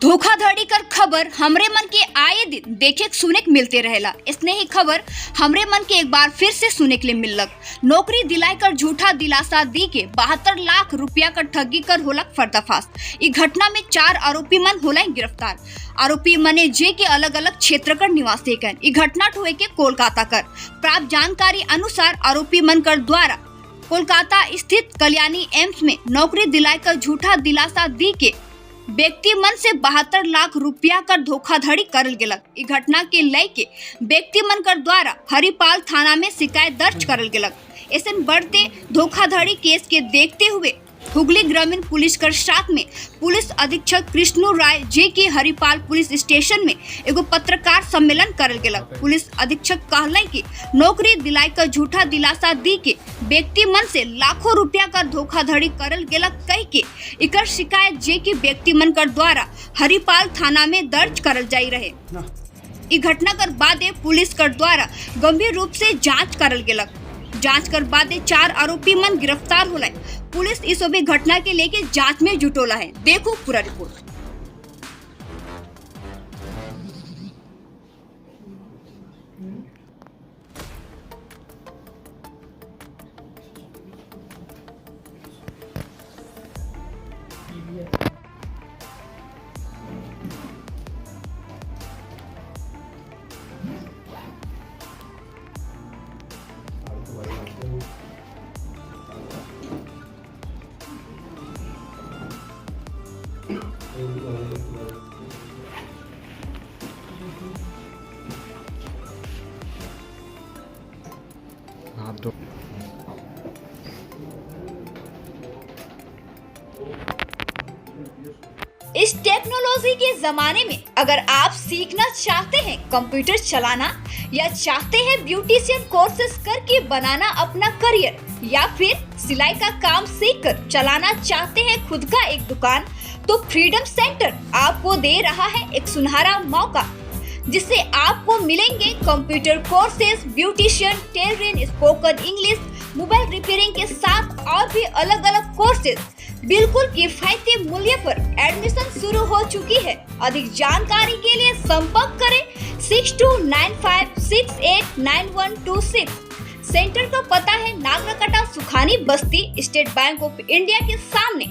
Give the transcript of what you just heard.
धोखाधड़ी कर खबर हमरे मन के आए दिन देखे सुने के मिलते रहेला। इसने ही खबर हमरे मन के एक बार फिर से सुने के लिए मिललक। नौकरी दिलाए कर झूठा दिलासा दी के 72 लाख रुपया कर ठगी कर होलक पर्दाफाश। इ घटना में चार आरोपी मन होला गिरफ्तार। आरोपी मने जे के अलग अलग क्षेत्र कर निवासी कर। इ घटना हुए के कोलकाता कर। प्राप्त जानकारी अनुसार आरोपी मन कर द्वारा कोलकाता स्थित कल्याणी एम्स में नौकरी दिलाए कर झूठा दिलासा दी के व्यक्ति मन से 72 लाख रुपया कर धोखाधड़ी करल गेलक। इ घटना के लय के व्यक्ति मन कर द्वारा हरिपाल थाना में शिकायत दर्ज करल गेलक। ऐसे बढ़ते धोखाधड़ी केस के देखते हुए हुगली ग्रामीण पुलिस कर साथ में पुलिस अधीक्षक कृष्णु राय जे के हरिपाल पुलिस स्टेशन में एगो पत्रकार सम्मेलन करल गेलक। पुलिस अधीक्षक कहले कि नौकरी दिलाए कर झूठा दिलासा दी के व्यक्ति मन से लाखों रुपया का धोखाधड़ी करल गेलक कह के इकर शिकायत जे की व्यक्ति मन कर द्वारा हरिपाल थाना में दर्ज करल जाई रहे। इ घटना कर बादे पुलिस कर द्वारा गंभीर रूप से जांच करल गेलक। जांच कर बादे चार आरोपी मन गिरफ्तार होला। पुलिस इस सभी घटना के लेके जांच में जुटोला है। देखो पूरा रिपोर्ट। हाथ धो। इस टेक्नोलॉजी के जमाने में अगर आप सीखना चाहते हैं कंप्यूटर चलाना या चाहते हैं ब्यूटिशियन कोर्सेज करके बनाना अपना करियर या फिर सिलाई का काम सीखकर चलाना चाहते हैं खुद का एक दुकान, तो फ्रीडम सेंटर आपको दे रहा है एक सुनहरा मौका, जिससे आपको मिलेंगे computer courses, beautician, tailoring, spoken English, mobile repairing के साथ और भी अलग अलग कोर्सेज बिल्कुल किफायती मूल्य पर। एडमिशन शुरू हो चुकी है। अधिक जानकारी के लिए संपर्क करें 6295689126। सेंटर का पता है नागराकाटा, सुखानी बस्ती, स्टेट बैंक ऑफ इंडिया के सामने।